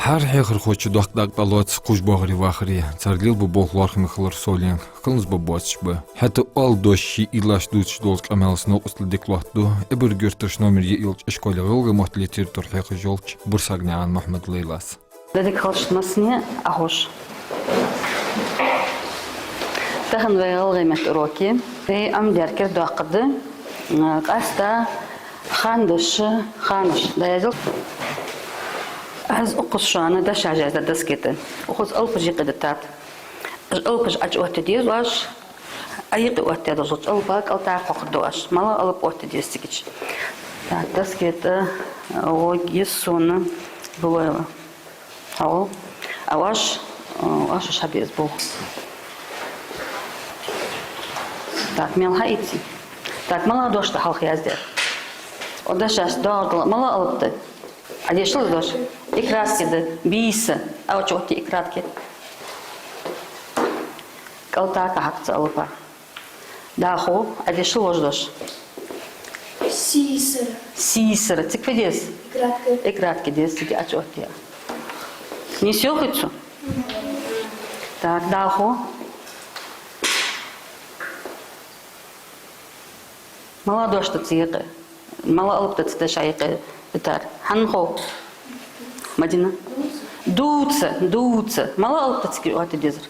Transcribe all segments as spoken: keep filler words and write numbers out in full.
ХӀара хьехархочо доккха дакъа тӀалоац кхувш боагӀаре вахаре, цар лелабу болх лоархӀаме хилар совленга, кхалназ ба боацаш ба. ХӀаьта оал дош ший уйлаш дувцаш долча къамаьлаца новкъостал дика лоаттаду Эбарг-Юртарча номер йиълагӀча школе гӀалгӀай мотт, литература хьехаш йолча Бурсаганаькъан Мухьмад-Лейлас. Дадик халчт массане а ховш. Тахан вай гӀалгӀай меттала уроке. Вай Ӏомадаьр кердадоаккхаргда, а, къаьстта хандаш, ханаш. ДӀаязъел. Аз укхаза шоана дешаш яздаьд доскета. Укхаза алапаш юкъе дитад. Алапаш Ӏочуоттаде деза оаш, а юкъе оттадаь долча алапа кӀалтӀа хьакхоакхаргда оаш. МалагӀа алап оттаде деза цига чу. Так, доскета, а, логис сона Булоева. Хьо, а оаш, а, оаш уж хьабеза болх. Так, мел хьаийцай. Так, малагӀа дош да хьалха яздаьр? О, дешаш доагӀаргдола, малагӀа алап да? Ӏадешал из дош? И краткий да, бийса. А, Ӏочуотте и краткий. КӀалтӀа хьакха цу алапа. ДӀахо, Ӏадешал вож дош. Сийсара. Сийсара. Цига фу деза? И краткий. И краткий деза, цига Ӏочуоттае. Нийса йоахий цо? Так, дӀахо. МалагӀа дош да цу юкъе? МалагӀа алап да цу деша юкъе дитар? Хьанна хов? Мадина? Дувца, дувца. МалагӀа алап да цига оттаде дезар?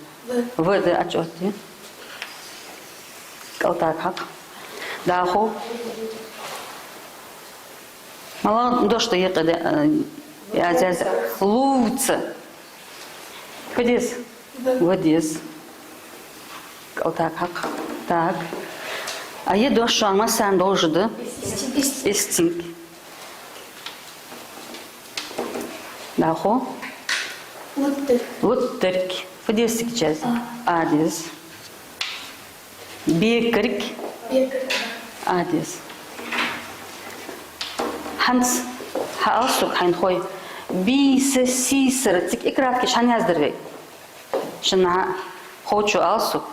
В да, Ӏочуоттае. КӀалтӀа хьакха. ДӀахо. МалагӀа дош да юкъе де, а, яздаь? Лувца. Фу деза? В деза. КӀалтӀа хьакха. Так. А е дош шоана массанена долаш да? Истинг. Истинг. ДӀахо. Луттарг. Луттарг. Фу деза цига чу яздаь? А. А деза. Бекарг. Бекарг. А деза. ХӀанз хьаала сога, хьайна хой. Бийса, сийсара, цига и краткий хьан яздаьр вай? Шун хьа, ховчо ала сога.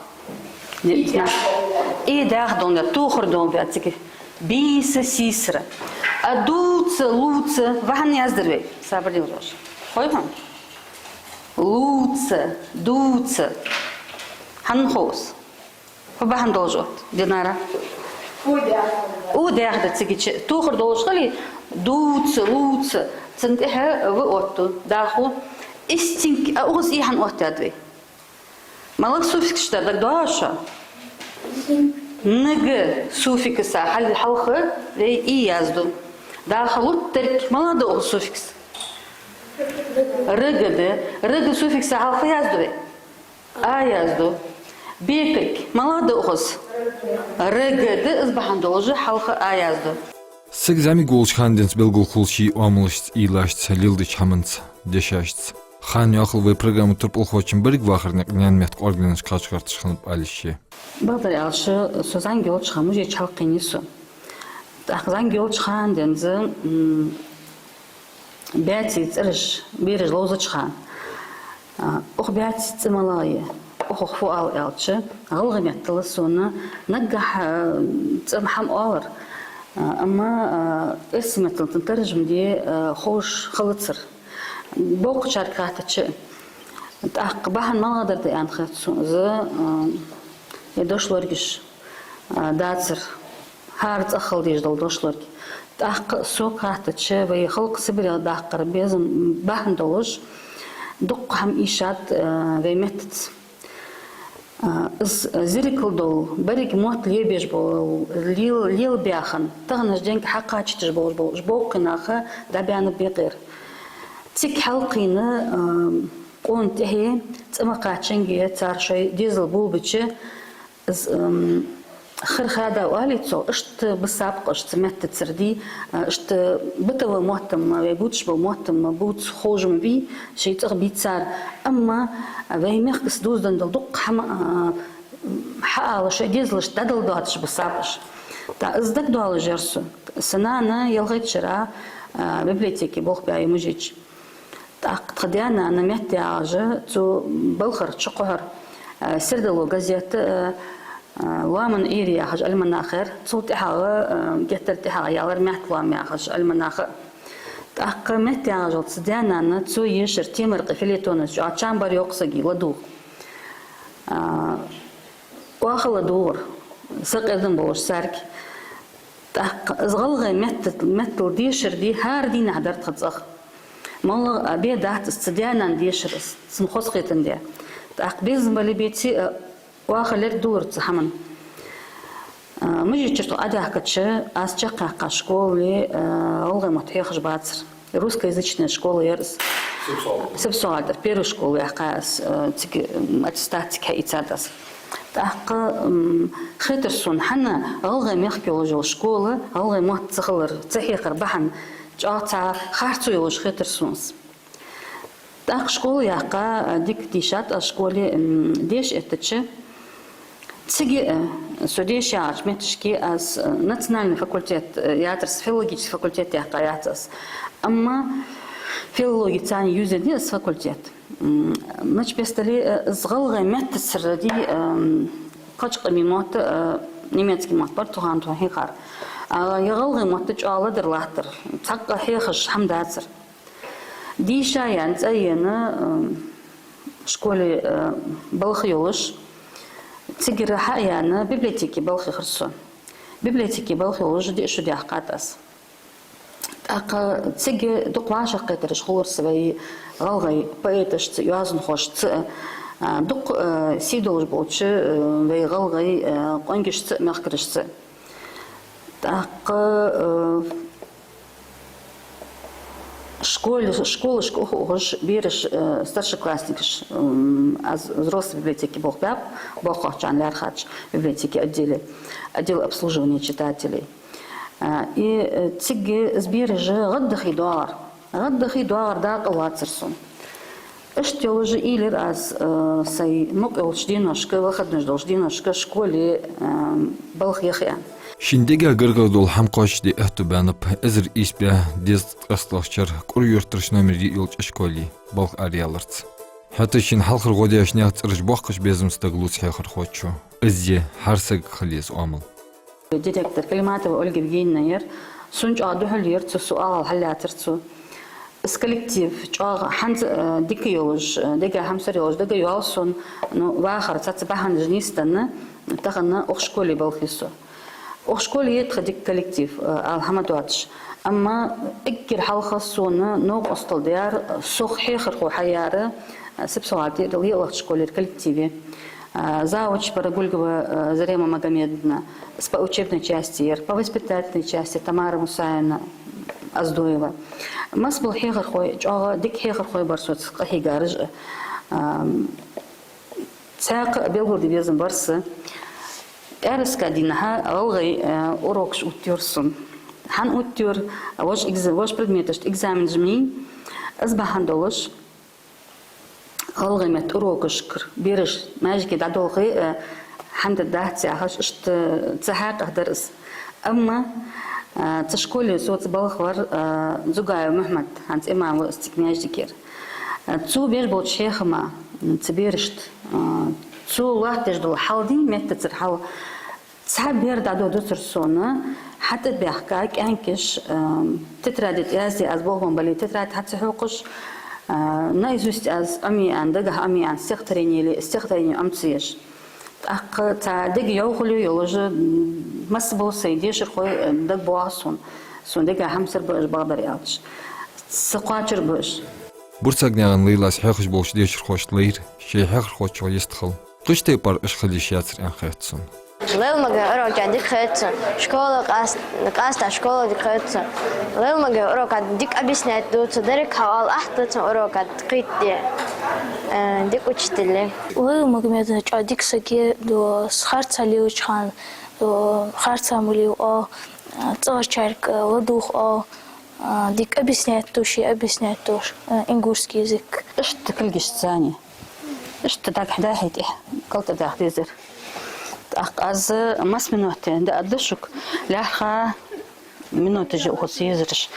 И дӀахо долаш. И дӀахо долаш, тохар долаш цига. Бийса, сийсара. А дувца, лувца, ва хьан яздаьр вай? Сабар де вожаш. Хой хьона? Лувца, дувца. Хьанна хов из? Фу бахьан долаш отт, Динара? У дӀахо да. У дӀахо да цига чу. Тохар долаш хиле, дувца, лувца. Цун тӀехьа в оттаду. ДӀахо. Истинг, а укхаза и хьан оттадаьд вай? МалагӀа суффикс да, дагадоагӀий шоана? Н г суффикса хьал-, хьалха вай и язду. ДӀахо луттарг, малагӀа да укхаза суффикс? Р г да. Р г суффикса хьалха язду вай? А язду. Бекарг, малагӀа да укхаза? Р г да, из бахьан долаш хьалха а язду. Саг зӀамига волча хана денз белгалхул ший оамалашца, уйлашца, леладеча хӀаманца, дешашца. Ханна йоахал вай программа турпалхочун берригаш вахара наькъа наьна метта кӀоарга ленаш кхача гӀерташ хиннаб аьлча. Бакъдар аьлча, со зӀамига йолча хана мужича хьалкхийнай со. ТӀаккха зӀамига йолча хана денз, м, баьций цӀераш, бераш ловзача хана. А, укх баьций цӀи малагӀа я, укхох фу оал аьлча, гӀалгӀай меттала сона наггахьа, а, цӀи хӀама оалар, а, амма, а, эрсий меттала цун таржам де, а, ховш хилацар. Боккхачарга хаьттача, тӀаккха бахьан малагӀа дар да аьнна хет сона, из, а, е дошлоргаш, а, дацар. ХӀара цӀагӀа хила дезаш дола дошлорг. ТӀаккха сога хаьттача, вай халкъ Сибрех даккхара безам бахьан долаш, дукха хӀама ийшад, а, вай меттаца. А, из зеркал дола, берригаш мотт лебеш бола, лел-, лелабаь хинна, таханарча денга хьакхачийташ болаш бола уж боккхий нах дӀабаьннаб бекъера. Цига хьалкхийна, а, къона тӀехье цӀи ма кхаччанге цар шоай дезал болабича, из, ам, хӀара хада оалий цо, иштта бисаб-кх уж цу меттацара дий, а, иштта бытовой мотт-м, вай бувцаш бола мотт-м бувца ховш ма бий, шоай цӀагӀа бий цар. Амма вай мехкаца дувзаденна дола дукха хӀама, а, хьаала, шоай дезалашта дӀадала доацаш бисаб уж. ТӀаккха из дагадоалаш яр сона. Са нана ялхайтта шера, а, библиотеке болх баь я мужича. ТӀаккха тха даь-нана метта яхаш, цу балхара чукхухьара, а, «Сердало» газета, а, а, «Лоаман Ӏуйре» яхаш альманах яр, цул тӀехьагӀа, а, геттара тӀехьагӀа ялар «Маьрта лоам» яхаш альманах. ТӀаккха «Метта» яхаш йола цу даь-нанна цо ешар «Темаркъий» фельетонаш чӀоагӀа чам бар йоккха сага ладувгӀа. А, оаха ладувгӀар, сакъердам болаш царга. ТӀаккха из гӀалгӀай метта-, меттала дешар ди хӀара дийнахьа дар тха цӀагӀа. МоллагӀа а бе дац из цу даь-нанна дешар, из цун хозахетам де. ТӀаккха безам бале, беце а, оаха лергдолар цу хӀаман. А, Мижеччура тхо Ӏодаьхкача, аз чакхъяьккха школе, а, гӀалгӀай мотт хьехаш бацар. Русскоязычная школа яр из. Сибсогалдара первая школа яьккхай аз, а, цига, м, аттестаци хьаийцад аз. ТӀаккха, м, хетар сона, хӀана гӀалгӀай мехка йолаш йола школа гӀалгӀай мотт ца хилар, ца хьехар бахьан чӀоагӀа цхьа харцо йолаш хетар сона из. ТӀаккха школа яьккха, а, дика дийшад аз школе, м, деша эттача. Цига, а, со дешаш ягӀача метташка аз, а, национальный факультет, а, яцар са, филологический факультет яьккха яц аз. Амма филологи царна ювзаенна я из факультет. М, мача бестали, а, из гӀалгӀай меттацара ди, ам, кхыча къамий мотт, а, немецкий мотт бар цу хана тхона хьийхар. А, е гӀалгӀай мотт чӀоагӀа ладар латтар. Цхьаккха хьехаш хӀама дацар. Дийша яьнна, цӀа а ена, ам, школе, а, балха йолаш, цигара хьа а яьнна, библиотеке балха яхар со. Библиотеке балха йолаш диъ шу даьккхад аз. ТӀаккха цига дукха вӀашагӀкхетараш хулар са вай гӀалгӀай поэташца, йоазонхошца, а, дукха, а, сий долаш болча, а, вай гӀалгӀай, а, къонгашца, мехкарашца. ТӀаккха, а, школе-, школашка ухаш, бераш, а, старшеклассникаш, м, аз взрослый библиотеке болх баьб, болхлохчарна лаьрхӀача библиотеке отделе, отдел обслуживания читателей. А, и, э, цига из бераш гӀаддахе доагӀар. ГӀаддахе доагӀар дакъа лоацар сона. Иштта йолаш уйла йир аз, э, сай мукъа йолча деношка, выходной долча деношка школе, э, балха яха аьнна. Шийна дега гаргара дола хӀама кхоачашде аьттув баьннаб эзар ийс бӀаь дезткъа ткъестлагӀча шера Кура-Юртарча номер диъ йолча школе балха араяларца. ХӀаьта шийна хьалхара гӀо деш наьха цӀераш боаккхаш безам саг лувц хьехархочо. Из я хӀара сагага хила еза оамал. Директор Калиматова Ольга Евгеньевна яр, сона чӀоагӀа духьал яр цо, со оагӀал хьаллаьцар цо. Из коллектив чӀоагӀа хӀанз, э, дика йолаш, э, дега хьамсара йолаш, дага йоал сона, ну, вахар цхьацца бахьанаш нийсденна, тахан укх школе балха я со. Укх школе я тха дика коллектив, э, ала хӀама доацаш. Амма эггара хьалха сона новкъостал даьр, сох хьехархо хьаяьр, э, Сибсогалдера лелахча школера коллектив я. А, завуч бар Гульгова, а, Зарема Магомедовна, из по учебной части яр, по воспитательной части Тамара Мусаевна Оздоева. Масса бола хьехархой, чӀоагӀа дика хьехархой бар соца къахьийгараш. А, цхьаькха белгалде безам бар са. ТӀаьраска дийнахьа гӀалгӀай, а, урокаш оттайора сона. ХӀана оттайора? Вож экз-, вож предметашта экзаменаш ма йий, из бахьан долаш. ГӀалгӀай метта урокашкара бераш маьждиге дӀадолхе, э, хӀама дац яхаш, иштта цхьа хьакъехьа дар из. Амма, э, цу школе соца балха вар, э, Дзугаев Мухьмад, хӀанз имам ва из цига маьждигера. Э, цо беш болча хьехама, м, цу берашта, э, цо лоаттадеш дола хьал дий, меттацара хьал, цхьа бер дӀадодацар сона, хьатӀабаьхка кӀаьнкаш, а, тетраде тӀа язде аз болх бенна бале, тетрадь хьа ца хьокхаш, а, наизусть аз Ӏомае аьнна, дагахьа Ӏомае аьнна, стихотворени яле, стихотворени Ӏома ца еш. ТӀаккха цхьа дега йовхал йолаш, м, масса бола сай дешархой, а, дагабоагӀа сона. Сона дега хьамсара ба уж, бакъдар аьлча. Са кхоачара ба уж. Бурцагнаькъан Лейлас хьехаш болча дешархошта лайра ший хьехархочох йистхила. Кхыча тайпара уж хила йиш яцар аьнна хет сона. Лейлмага урок чӀоагӀа дика хет сона. Школа къаст-, къаста школа дика хет сона. Лейлмага урока дика объяснять ду цо, деррига хьаоал ахьт цун урока кхийтта. Э, дика учитель я. Лейлмагомедов чӀоагӀа дика саг я, ду, харцахьа лелача хана, ду, харцахьа ма лел оал, цӀагӀарчарга ладувгӀа оал, а, дика объяснять ду, ше объяснять ду, а, ингушский язык. Иштта кулгашца цхьана. Иштта дагахьа дахье тӀехьа, калтӀа даха дезар. ТӀаккха аз масса минот дӀаадда шуга, лаьрххӀа миноташ я укхаза езараш.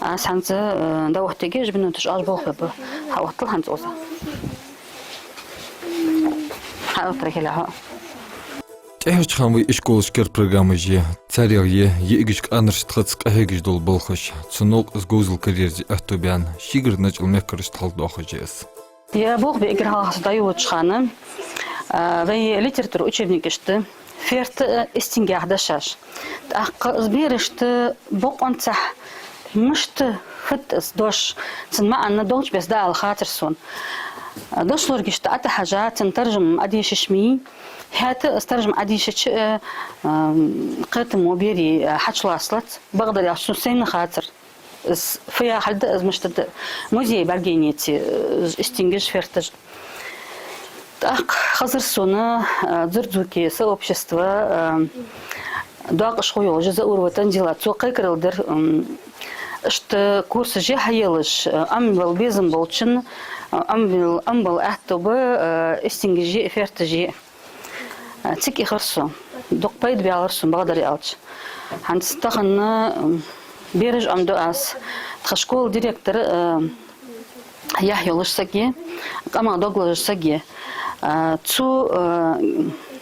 Аз хӀанз, э, дӀаоттаргья, уж миноташ Ӏа болх бергба. Хьаоттал хӀанз укхаза. Хьаоттаргья хьо. ТӀехьарча хана вай ишколашкара программаш я, царех я йиӀигаш, кӀанараш тхаца къахьегаш дола балхаш. Цу новкъа из говзал карьерза аьттув баьнна, шийгара начӀал мехкарашта хьалхадоахаш я из. Ер болх бе эггара хьалха со дӀайолалуча хана, а, вай литература учебникашта ферта а, истинг яха дешаш. ТӀаккха из берашта бокъонцахь мишта хет из дош, цун маӀан долча беса дӀаала хацар сона. Дошлоргашта ӀотӀахьажа, цун таржам Ӏодешаш ма йий, хӀаьта из таржам Ӏодийшача а, ам, кхетамо берий, а, хьачулоацалац, бакъдар аьлча, сона сайна хацар. Из фу яхилга да, из мишта да, музей бӀаргаяйнеце, э, истингаш, ферташ. ТӀаккха хезар сона, э, Дзурдзуке сообщество, э, доакъашхо йолаш Заурова Танзила, цо кхайкарал дир, м, иштта курсаш хьаелаш, э, Ӏомавала безам болчун, э, Ӏомавала, Ӏомавала аьттув ба, э, истингаши ферташи. А, цига ихар со. Дукха пайда баьлар сона, бакъдар аьлча. ХӀанз тахан, м, бераш Ӏомаду аз. Тха школа директор, а, яхь йолаш саг я, къамах дог лазаш саг я. А, цо, а,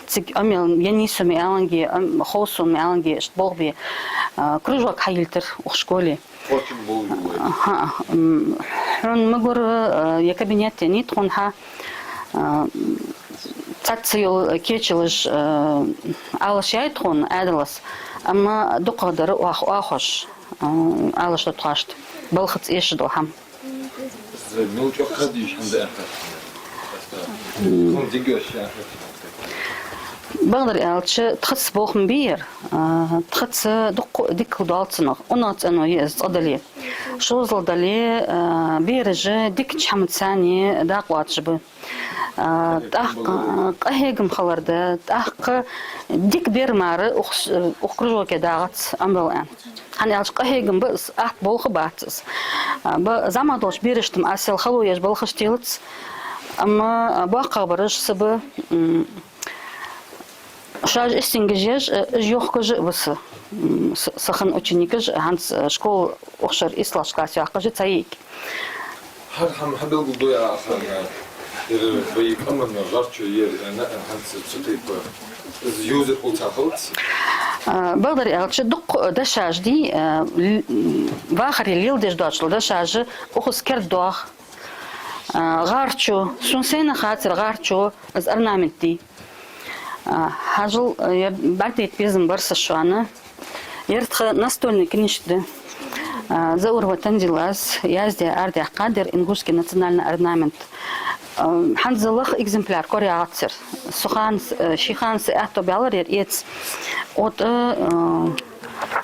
цига Ӏомаяь, я нийсса ма аьланге, Ӏом-, ховш ма аьланге, иштта болх бе, а, кружок хьайийлийтар укх школе. Очень бул ю вай. Аха, м, хьона ма гур, э, е кабинет еннай тхона хьа, э, цхьацца йола кечалаш, э, Ӏалашъяьй тхона Ӏаьдалас, амма дукхагӀдар оаха оахаш, э, Ӏалашду тхоашта, балхаца эшаш дола хӀама. Из мел чӀоагӀа хадийш хӀама да аьнна. Тхона дигаш аьнна. Бакъдар аьлча, тхаца болх ма бий ер, а, тхаца дукха дика доал цунах, унахцӀено я из цкъа дале. Шоззал дале, а, бераш дикача хӀамаца дакъа лоацаш ба. А, тӀаккха, а, къахьегам хилар да, тӀаккха дика бер мара укх с-, укх кружоке дагӀац Ӏомадала аьнна. ХӀана аьлча къахьегам ба из, атта болх бац из. А, ба, зӀамагӀа долча берашта-м аз сел хало еш балхаш телац, амма, а, боккхагӀбараш са ба, м, шоаш истингаш еш, э, уж йохкаш а ба са. М, с-, са хинна ученикаш, хӀанз, э, школа укх шера ислагӀча классе йоаккхаш я цхьа йиӀиг. ХӀара хӀама хьабелгалдой Ӏа, Ӏа, ер вай къаман гӀарчо ер, э, на, э, хӀанз цу тайпара из юзер хул цхьа хилац? А, бакъдар аьлча, дукха дешаш дий, а, л-, вахаре леладеш доацаш дола дешаш укхаза кердадоагӀа. А, гӀарчо, сона сайна хацар гӀарчо, из орнамент дий. А, хьажал, а, ер бӀаргадайта безам бар са шоана. Ер тха настольни книжка да. А, Заурова Танзилас яздаь, арадаьккхад ер ингушский национальный орнамент. А, хӀанз лаха экземпляр кораягӀац ер. Со хана с-, а, ший хана са аьттув баьлар ер эца. ТӀаккха, а,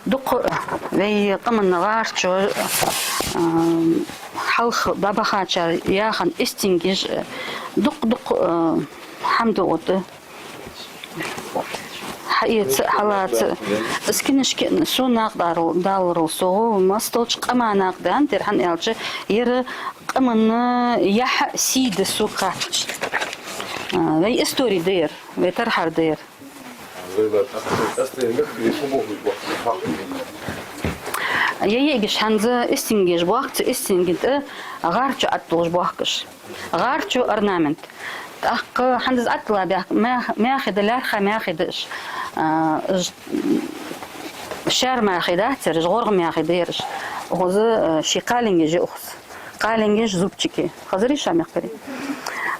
дукха вай къаман гӀарчо, а, хьалха бабахачар яханна истингаш, дукха-дукха, а, хӀама да тӀа. Хьаэца, хьалаца. Из книжка сона накъадарал, даларал совгӀа, массадолча къаман накъадаьннад ер, хӀана аьлча, ер къаман яхь, сий да сога хаьттача. А, вай истори да ер, вай тархьар да ер. Е йиӀигаш хӀанз истингаш боахк, цу истинга тӀа гӀарчо Ӏодуллаш боахкаш. ГӀарчо орнамент. ТӀаккха хӀанз из Ӏодилла баьхка мах-, мехий да, лаьрххӀа мехий да уж. А, уж шаьра мехий дац ераш, гӀоргӀа мехий да ераш. Укхаза, а, ший кхалингаш я укхаза. Кхалингаш, зубчики. Хезарий шоана мехкарий?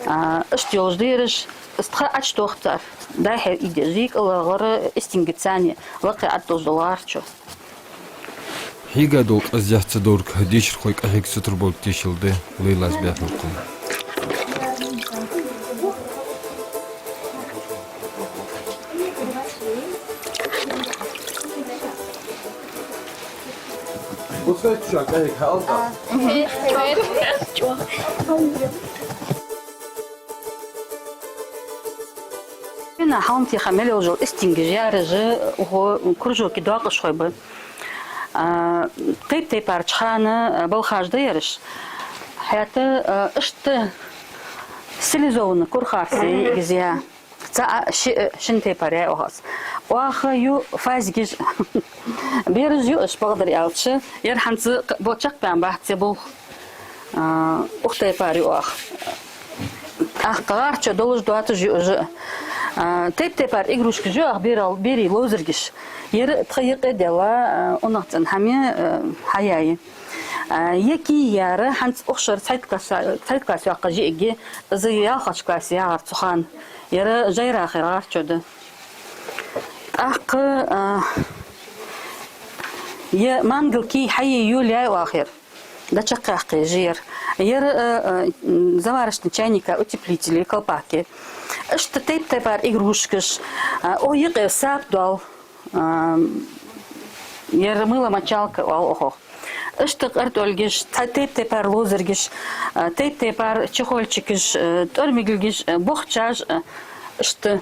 А, иштта йолаш да ераш, из тха Ӏочутох цар. Дайхье идеш, зикъала гӀара истингаца лакхе Ӏодуллаш дола гӀарчо. Хьийга дола къаздеш ца доврг дешархой къахьега сутара болга тешал да, лайлас баьхулкхун. Пускай чуть-чуть, как, как, как. Вена хьалнатеха мел йола истингаш яр уж, укх кружоке доакъашхой ба. А, тайп-тайпарча хана, а, балхаш да ераш. ХӀаьта, а, иштта стилизованни кура харц я из я. Цхьа, а, ши, а, шин тайпара яьй оаха аз. Оаха ю фазгаш. Бераш ю уж, бакъдар аьлча, ер хӀанз бо чакхбаьнна бац ер болх. А, укх тайпара ю оаха. ТӀаккха гӀарчо долаш доацаш ю уж. А, тайп-тайпара игрушкаш я укх берал-, берий ловзаргаш. Ер тха юкъе даьлла, а, унахцӀена хӀама, а, хьаяьй. А, е кий яр, хӀанз укх шера цхьайтта класс, цхьайтта класс йоаккхаш йиӀиг, из ялхлагӀча классе ягӀар цу хана. Ер жайрахера гӀарчо да. ТӀаккха, а, е мангал кий хьае йолаяьй оаха ер. ДӀачакхъяккха еза ер. Ер, э, э, м, заварочный чайника утеплители, колпаки. Иштта тайп-тайпара игрушкаш, а, укх юкъе сапа доал, а, ер мыломочалка оал укхох. Иштта къартӀолгаш, та-, тайп-тайпара ловзаргаш, а, тайп-тайпара чехольчикаш, э, тӀормигалгаш, э, бохчаш, э, иштта.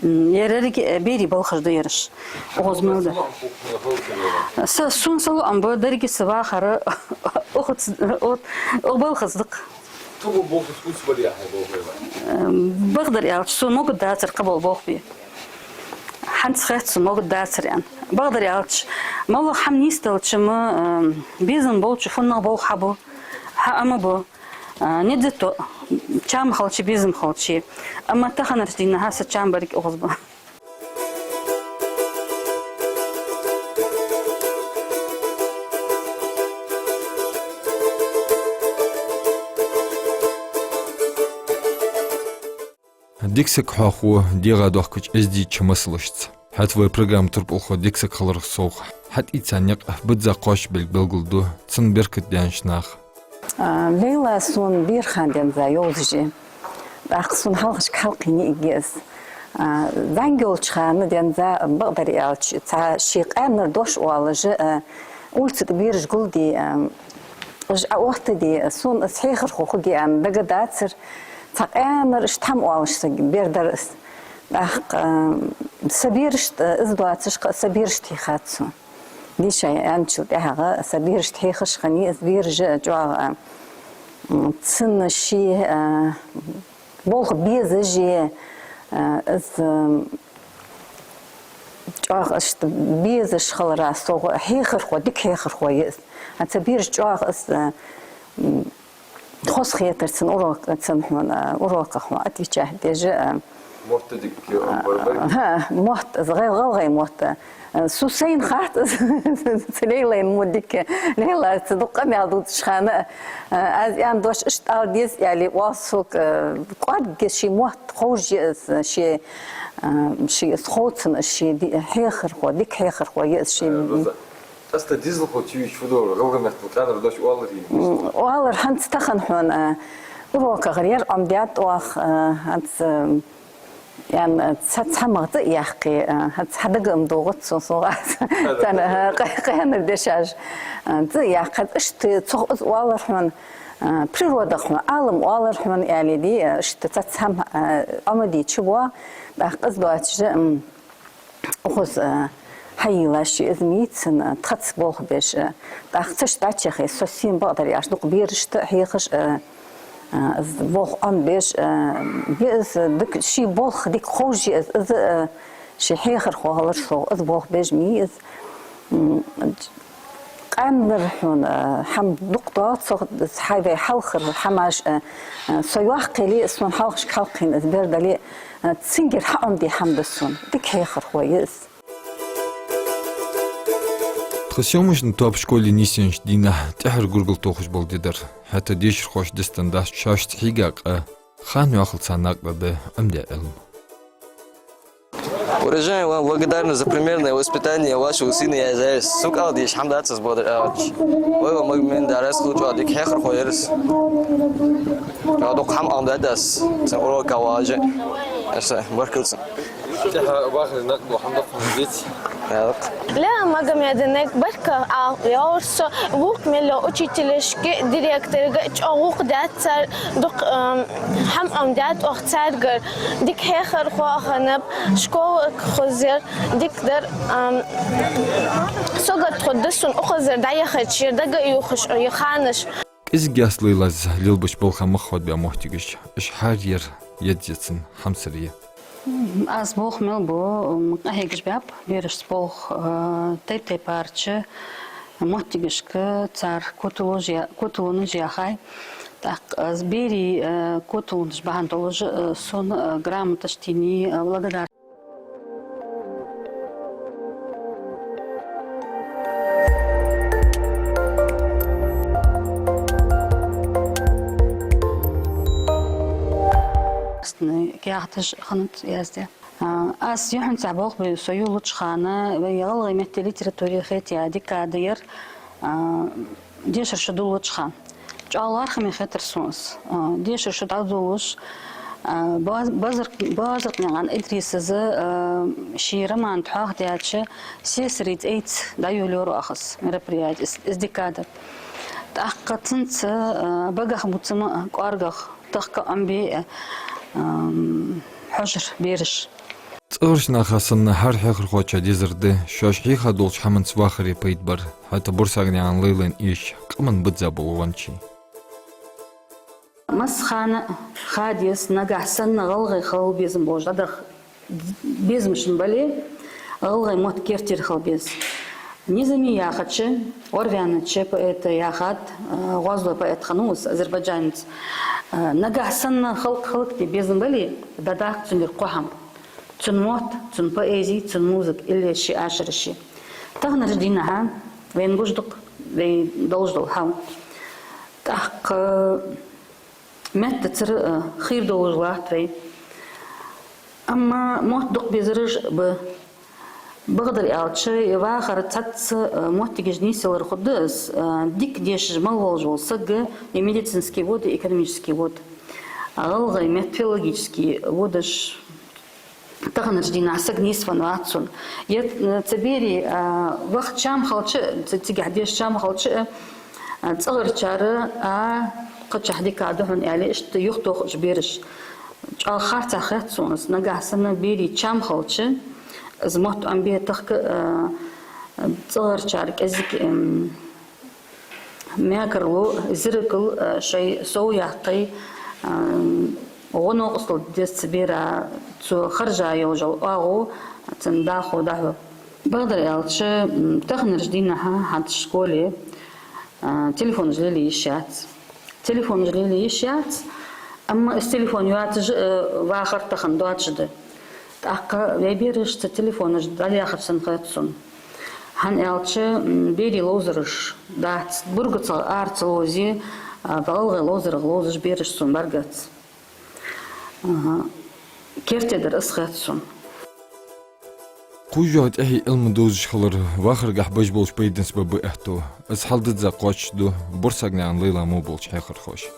М, еррига, э, берий балхаш да ераш. Укхаза мел да. Са, сона са лоӀам ба деррига са вахар укхаза, укх, укх балхаца да-кх. Кхы бола болх фуд барт яхьа болх ба? М, бакъдар аьлча, сона могаргдацар кхы бола болх бе. ХӀанз хет сона могаргдацар аьнна. Бакъдар аьлча, моллагӀа хӀама нийсделча-м, м, безам болча фуннагӀа болх хьабу, хьаӀома бу. А, не зато чам хилча, безам хилча. Амма таханарча дийнахьа са чам барг укхаза ба. Дика саг хьох ва, дегӀа дохкача эздийча масалашца. ХӀаьта вай программа турпалхо дика саг хиларах совгӀа, хьатӀаийца никъ бизза кхоачашбергбелгалду цун беркат даьннача наха. А, Лейла сона бера хана денз йовзаш я. ТӀаккха сона хьалхашка хьалкхийна йиӀиг я из. А, зӀамига йолча хана денз, бакъдар аьлча, цхьа ший къаьнара дош оалаш, а, улица тӀа бераш гулде, а, уж Ӏооттаде, сона из хьехархо хургья аьнна дагадацар. Цхьа къаьнара иштта хӀама оалаш саг бер дар из. ТӀаккха, а, са берашта, из доацаш кхы а са берашта хьийхад сона. Дийша аьнначул тӀехьагӀа са берашта хьехаш хиннай из, бераш а чӀоагӀа, м, цун ший, а, болх безаш я, а, из, м, чӀоагӀа иштта безаш хиларах совгӀа хьехархо, дика хьехархо я из. А цу бераша чӀоагӀа из, а, м, хоза хетар цун урок, цун хьона, а, уроках хьона отвечать деш, а, мотт дика, а, бар-, бар-. ХӀа, мотт, из гӀал-, гӀалгӀай мотт. А, сона сайна хац, цу Лейлайна мо дика. Лейла цу дукха къамаьл дувцача хана, а, аз аьнна дош иштта ала деза аьле, оал сога, а, кӀоарга ший мотт ховш я из, ший, а, ший из хов цунна, ший ди-, хьехархо, дика хьехархо я из ший. Э, Роза, Ас та дезалхо чу вийча фу дар, гӀалгӀай меттала къаьнара дош оалар хьона? М, оалар хӀанз тахан хьона, а, урокагара ер Ӏомадаьд оаха, а, хӀанз, а, аьнна, цхьа-, цхьа хӀамах цӀи а яьккхе, а, хӀанз хьа дага ма доагӀац сона, сона гӀаз. Цхьана, а, къа-, къаьнара дешаш, а, цӀи а яьккхе, хӀанз иштта цох из оалар хьона, а, природах хьона, Ӏалам оалар хьона, аьле ди, а, иштта цхьа-, цхьа хӀама, а, Ӏомадича бо, тӀаккха из доацаш, м, Укхаза, а, хьайийлаш я из мийцан, а, тхаца болх беш, а, тӀаккха цаш дӀачахе, со сийна бакъдар яш, дукха берашта хьехаш, а, а, из болх Ӏомабеш, а, я из дика, ший болх дика ховш я из, из, а, ший хьехархо хилар сога, из болх беш ма йий из. М, Къаьнара хьона, а, хӀама дукха доацаш, хьай вай хьалхара хӀамаш, а, а, со йоккха яле а, сона хьалхашка хьалкхийна из бер дале а, а, цунгара хьаӀомаде хӀама да сона. Дика хьехархо я из. Тха съёмочни тоаба школе нийсъеннача дийнахьа тӀеххьара гургал тохаш бола ди дар. ХӀаьта дешархошта дистан дац шоашца хьийга къа, ханна йоахалца накъадаргда Ӏомадаь Ӏилма. Урожай, вам благодарны за примерное воспитание вашего сына и Азаис. Сога ала дезаш хӀама дац аз, бакъдар аьлча. Вай ва Магомед Дарас хул чӀоагӀа дика хьехархо яр из. ЧӀоагӀа дукха хӀама Ӏомадаьд аз цун урока вагӀаш. Аьса, баркал цунна. ТӀехьа вахаре накъадола хӀама дукха ма дий. Ле, Магомеда, нек баркал ала йоагӀар со вокх мел йолча учителашка, директорга, чӀоагӀа гӀулакх даьд цар, дукха, ам, хӀама Ӏомадаьд оаха царгара. Дика хьехархо хиннаб, школа хозъяр, дика дар, ам, сагот хургда сона укхазара дӀаяхача, ер дага а ювхаш, ер ханаш. КӀезига яц Лейлас лелабеш болх мах хоадабаь моттигаш, уж хӀара ер еза я цун хьамсара я. Аз болх мел бу, м, къахьегаш баьб берашца болх, а, тайп-тайпарча моттигашка цар котало я-, коталонаш яьхай. ТӀаккха аз берий, э, котонаш бахьан долаш, э, сона, э, грамоташ тийннай, э, благодар. Астна каьхаташ хиннад яздаь. А, аз юххьанца болх беш со йолалуча хана, вай гӀалгӀай метта, литература хетаяь декада яр, а, дешара шу долалуча хана. ЧӀоагӀа лоархӀаме хетар сона из. А, дешара шу дӀадолалуш, а, Баз-, Базар-, Базаркнаькъан Идрисас, а, ший роман тӀа хьоахадаьча «Сесарий цӀайца» дӀайолайора оаха из мероприяти, из, из декада. ТӀаккха цунца, а, багах бувцам а, кӀоаргах тахка Ӏомабе а, ам, хьожар бераш. ЦӀагӀарча наха санна хӀара хьехархочоа дезар да шоаш хьийха долча хӀаманца вахаре пайда бар, хӀаьта БурсагӀнаькъан Лейлайна эшача къаман бизза бола гӀончий. Массахана ха деза, нагахьа санна гӀалгӀай хила безам болаш дӀадаха безамаш бале, гӀалгӀай мотт керттера хила беза. Низами яхача, Орвянача поэта яхад, а, гӀозлой поэт хиннав из, азербайджанец. А, нагахьа санна халкъ хӀалакде безам бале, дӀадаккха цунгара кхо хӀама: цун мотт, цун поэзи, цун музыка, иллеш ший ашараши. Таханарча дийнахьа вайна гуш да-кх вай долаш дола хьал. ТӀаккха меттацара, а, хийра долаш латт вай. Амма мотт дукха безараш ба. Бакъдар аьлча, вахар цхьацца, а, моттигаш нийсъялар хургда из, а, дика дешаш мел волаш вола саг, е медицински вода, е экономически вода. А гӀалгӀай метта филологически водаш таханарча дийнахьа саг нийсвенна вац сона. Е, э, цу берий, а, ваха чам хилча, ц-, цигахьа деша чам хилча, а, цӀагӀарчар, а, кхычахьа дика да хьона аьле, иштта юхатохаш бераш. ЧӀоагӀа харцахьа хет сона из, нагахьа санна берий чам хилча, из мотт Ӏомабе тахка, а, цӀагӀарчар кӀезига, м, мекарлу, зиракал, а, шоай сов яккхай, а, гӀо-новкъостал деза цу бера, цо хержа йолаш йола оагӀув цун дӀахо дӀахьу. Бакъдар аьлча, м, таханарча дийнахьа хӀанз школе, а, телефонаш лелае йиш яц. Телефонаш лелае йиш яц, амма из телефон йоацаш а, э, вахар тахан доацаш да. ТӀаккха вай бераш цу телефонаш дӀаяхар санна хет сона. ХӀана аьлча, м, берий ловзараш дац. БургацагӀа ара ца ловзе, а, гӀалгӀай ловзарах ловзаш бераш сона бӀаргаца. Аха. Керттера дар из хет сона. Кхо жо тӀехье Ӏилма довзаш хилар вахаргахьа беш болча пайданца ба ба аьттув. Из хьалдизза кхоачашду БурсагӀнаькъан Лейла мо болча хьехархоша.